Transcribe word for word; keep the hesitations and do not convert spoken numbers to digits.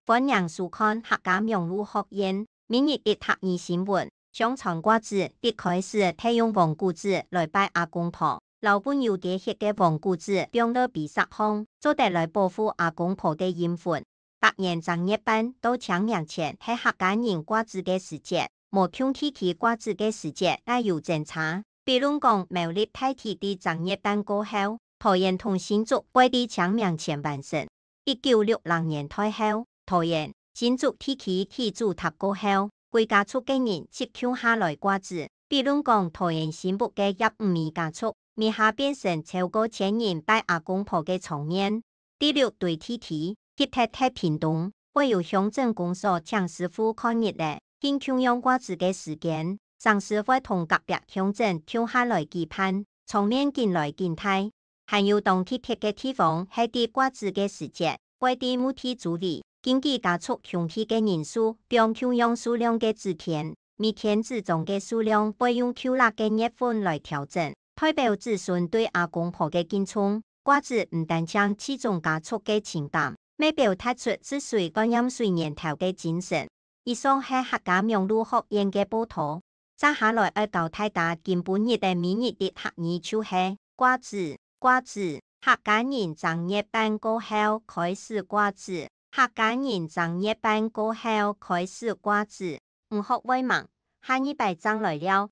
歡迎收看客家網路學院每日一客語新聞。相傳瓜子一開始係用黃牯子來拜阿公婆，摎分有跌忒个黃牯子放到碑石項，做得來保護阿公婆个陰魂。逐年正月半到清明前係客家人掛紙个時節，無共地區掛紙个時節也有爭差。比論講苗栗大體在正月半過後，桃園同新竹會在清明前完成。一九六零年代後，桃園、新竹地區起祖塔過後，歸家族个人就共下來掛紙。比論講桃園新屋个葉五美家族，這下變成超過千人拜阿公婆个場面。 第六堆地區，特別係屏東，會有鄉鎮公所請師傅看日曆，定共樣掛紙个時間，成時會同隔壁鄉鎮共下來舉辦，場面緊來緊大。還有當特別个地方係在掛紙个時節，會在墓地周圍，根據家族兄弟个人數，放共樣數量个紙錢，每天紙張个數量會用舊曆个月份來調整，代表子孫對阿公婆个敬重。 掛紙毋單淨係一種家族个情感，乜表達出子孫觀念歲年頭个精神。以上係客家網路學院个報導。接下來愛教大家今晡日个每日一客語就係掛紙，掛紙。客家人正月半過後開始掛紙，客家人正月半過後開始掛紙。毋學會吂？下二擺正來尞。